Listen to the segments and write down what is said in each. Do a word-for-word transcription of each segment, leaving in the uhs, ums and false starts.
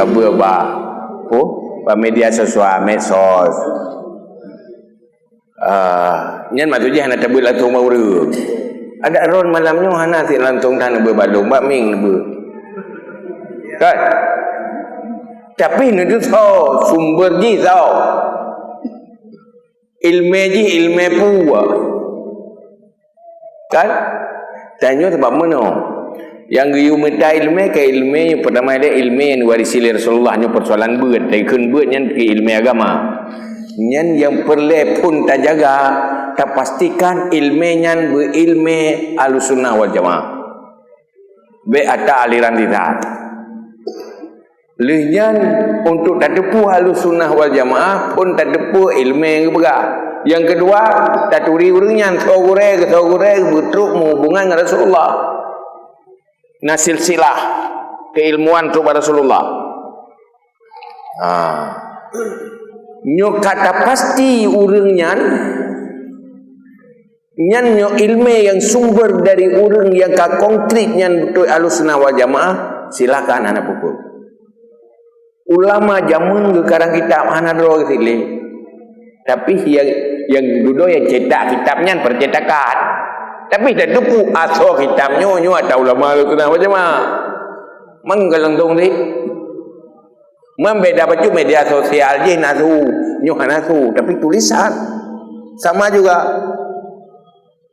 Ka beuet bak, oh, bak media sosial, medsos. Ah, nyan maksud jih hana tabeuet langsung bak ureueng. Adak ron malam nyoe hana sit langsung that neubeuet bak lôn, bak mieng neubeuet. Kan? Tapi neutusoe sumber jih soe. Ileumé jih ileumé peue. Kan? Tanyoe sabab meunoe. Nyang geuyue mita ileumé, ka ileumé nyang peutama lé ileumé nyang diwarisi lé Rasulullah, nyoe persoalan beuet, takheun beuet nyan keu ileumé agama. Nyan nyang peureulée phon tajaga, tapastikan ileumé nyan beu ileumé Ahlussunnah wal Jamaah. Bék ata aliran sesat. Lheueh nyan, untuk tateupeue Ahlussunnah wal Jamaah, phon tateupeue ileumé nyang geupeugah. Nyang keudua, taturi ureueng nyan soe gurée, soe gurée, beutrok meuhubungan ngon Rasulullah. Na silsilah keilmuan trok bak Rasulullah. Ha. Nyoe ka tapasti ureueng nyan, nyan nyoe ileumé nyang sumber dari ureueng nyang ka konkret nyan beutôi Ahlussunnah wal Jamaah, silakan hana peue-peue. Ulama jameun geukarang kitab hana droe geusileh. Tapi nyang, nyang dudoe nyang cetak kitab nyan percetakan. Tapi tateupeue asoe kitab nyoe, nyoe ata ulama Ahlussunnah wal Jamaah. Man ka langsung sit. Man beda bacut media sosial jih na su, nyoe hana su, tapi tulisan. Sama juga.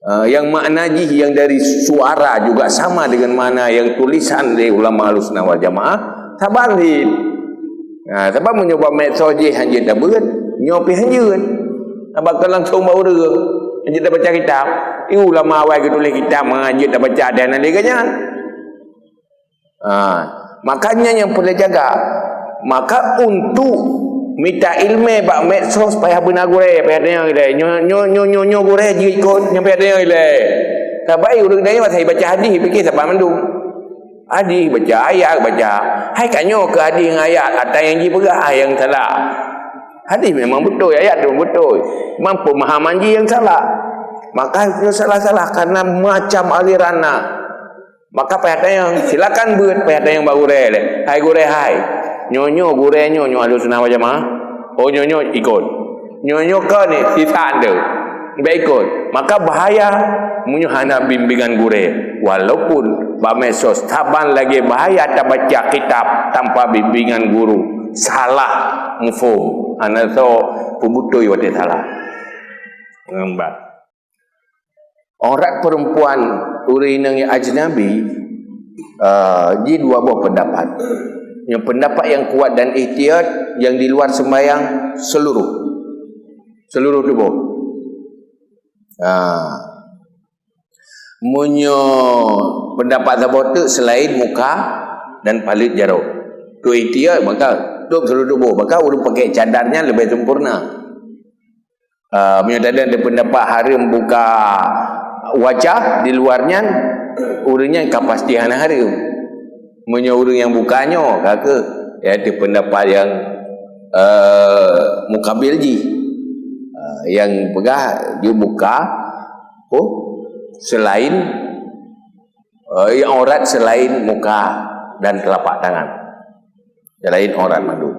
Ah, yang makna jih yang dari suara juga sama dengan makna yang tulisan dari ulama Ahlussunnah wal Jamaah. Saban sit. Nah, sabab meunyoe bak medsos jih hanjeuet tabeuet, nyoe pih hanjeuet. Sabab ka langsung bak ureueng, hanjeuet tabaca kitab. Ih, ulama awai geutuléh kitab, hanjeuet tabaca dan lagée nyan. Ha, makanya nyang peureulée jaga. Maka untuk mita ileumé bak medsos payah beuna gurée, payah tanyong ilée. Nyoe, nyoe, nyoe, nyoe, nyoe gurée jeuet ikot, nyoe payah tanyong ilée. Sabai ureueng dayah asai baca hadih, pike saban mandum. Hadih baca, ayat baca. Hai ka nyoe keu hadih ngon ayat, ata nyang jipeugah nyang salah. Hadih memang beutôi, ayat tu beutôi. Cuma pemahaman jih nyang salah. Maka nyoe salah-salah karena macam aliran na. Maka payah tanyong, silakan beuet, payah tanyong bak gurée lé. Hai gurée hai. Nyoe nyoe gurée nyoe, nyoe Ahlussunnah wal Jamaah. Oh nyoe nyoe ikot. Nyoe nyoe keu ni sisat tu. Bék ikot. Maka bahaya meunyoe hana bimbingan gurée. Walaupun bak medsos saban lagée bahaya tabaca kitab tanpa bimbingan guru. Salah mufhum. Hana soe peubeutôi watée salah. Ngon bak Aurat perempuan ureueng inong nyang ajnabi, eh, ji dua boh pendapat. Nyang pendapat nyang kuat dan ihtiyat, nyang di luar sembahyang seluruh. Seluruh tuboh. Ha. Meunyoe pendapat saboh teuk selain muka dan paleuet jaroe. Tu ihtiyat maka, tu seluruh tuboh. Maka ureueng pakai cadar nyan leubeh sempurna. Ah, meunyoe tadong di pendapat hareuem buka wajah di luar nyan, ureueng nyan ka pasti hana hareuem. Meunyoe ureueng nyang buka nyoe, ka keuh, iaitu pendapat nyang, eh, mukabil jih. Ah, nyang peugah jih buka, oh, selain, eh, nyang aurat selain muka dan telapak tangan. Selain aurat mandum.